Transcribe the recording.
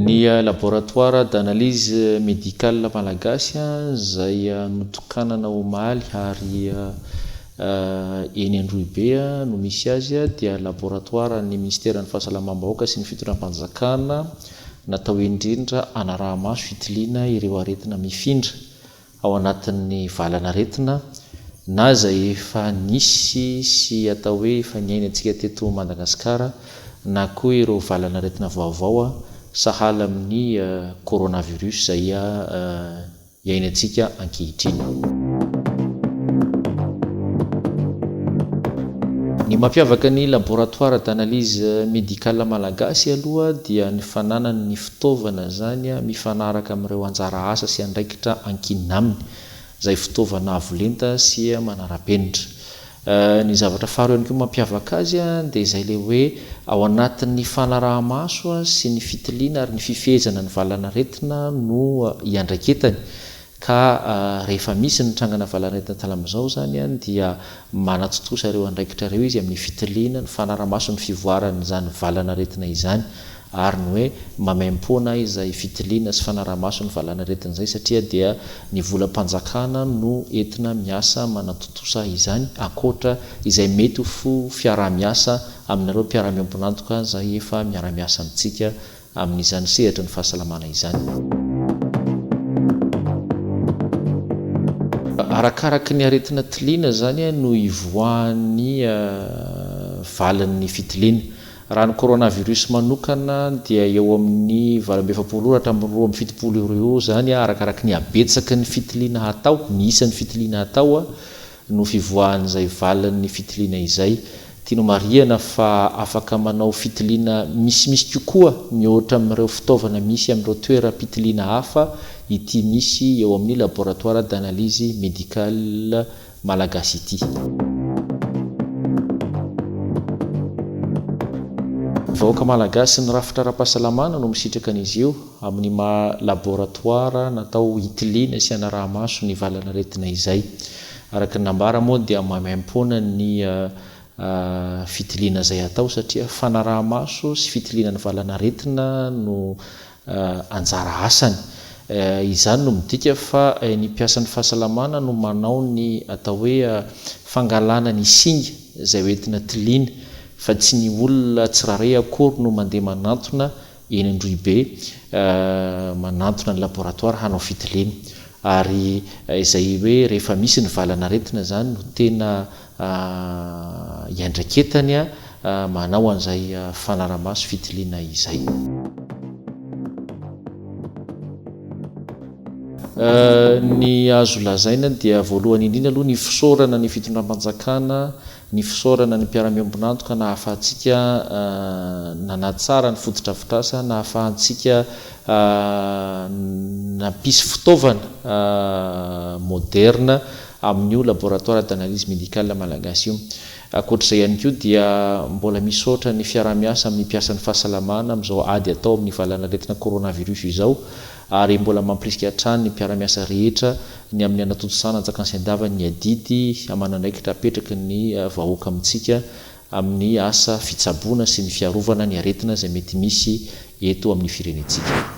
Ny Laboratoire d'analyse médicale malagasy izay notokanana omaly ary eny Androhibe no misy azy dia laboratoara an'ny Minisiteran'ny Fahasalamam-bahoaka sy ny Fitondram-panjakana natao indrindra hanaraha-maso hitiliana ireo aretina mifindra ao anatin'ny valan'aretina na izay efa nisy sy atao hoe efa niainantsika teto Madagasikara na koa ireo valan'aretina vaovao sahala amin'ny coronavirus izay iainantsika ankehitriny. Ny mampiavaka ny laboratoire d'analyse médicale malagasy aloha dia ny fananany ny fitaovana izany mifanaraka amin'ireo anjara asa sy andraikitra ankinina aminy, izay fitaovana avo lenta sy manara-penitra. Ny zavatra faharoa ihany koa mampiavaka azy dia izay ilay hoe ao anatin'ny fanaraha-maso sy ny fitiliana ary ny fifehezana ny valan'aretina no iandraiketany Ka rehefa misy ny trangana valanaretina sahala amin'izao izany dia manatontosa ireo andraikitra ireo izy amin'ny fitiliana, ny fanarahamaso ny fivoaran'izany valanaretina izany ary ny hoe maimaimpoana izay fitiliana sy fanarahamaso ny valanaretina izay satria dia ny volam-panjakana no entina miasa manatontosa izany ankoatra izay mety ho fiaraha-miasa aminareo mpiara-miombon'antoka izay efa miara-miasa amintsika amin'izany sehatry ny fahasalamana izany. Arakaraky ny aretina tiliana izany no ivoahan'ny valin'ny fitiliana. Raha ny coronavirus manokana dia eo amin'ny 48 ora hatramin'ny 72 ora eo izany arakaraky ny habetsaky ny fitiliana hatao, ny isan'ny fitiliana hatao no fivoahan'izay valin'ny fitiliana izay. Tiana homarihana fa afaka manao fitiliana misimisy kokoa mihoatra amin'ireo fitaovana misy amin'ireo toeram-pitiliana hafa ity misy eo amin'ny Laboratoire d'analyse médicale malagasy ity. Ny vahoaka malagasy sy ny rafitra ara-pahasalamana no misitraka an'izy io amin'ny maha laboratoara natao hitiliana sy hanaraha-maso ny valan'aretina izay. Araka ny nambara moa dia maimaimpoana ny fitiliana izay atao satria fanaraha-maso sy fitiliana ny valan'aretina no anjara asany. Izany no midika fa ny mpiasan'ny fahasalamana no manao ny atao hoe fangalana ny singa izay hoentina tiliana fa tsy ny olona tsirairay akory no mandeha manantona eny Androhibe manantona ny laboratoire hanao fitiliana ary izay hoe rehefa misy ny valan'aretina izany no tena iandraiketany manao an'izay fanaramaso fitiliana izay. Ny azo lazaina dia voalohany indrindra aloha ny fisaorana ny fitondram-panjakana Ny fisaorana ny mpiara-miombon'antoka nahafahantsika nanatsara ny fotodrafitrasa, nahafahantsika nampisy fitaovana moderna amin'io laboratoire d'analyse médicale malagasy io. Ankoatr'izay ihany koa dia mbola misaotra ny fiaraha-miasa amin'ny mpiasan'ny fahasalamana amin'izao ady atao amin'ny valanaretina coronavirus izao ary mbola mampirisika hatrany ny mpiara-miasa rehetra ny amin'ny hanatontosana an-tsakan-sy-an-davany ny adidy aman'andraikitra apetraky ny vahoaka amintsika amin'ny asa fitsaboana sy ny fiarovana ny aretina izay mety misy eto amin'ny firenentsika.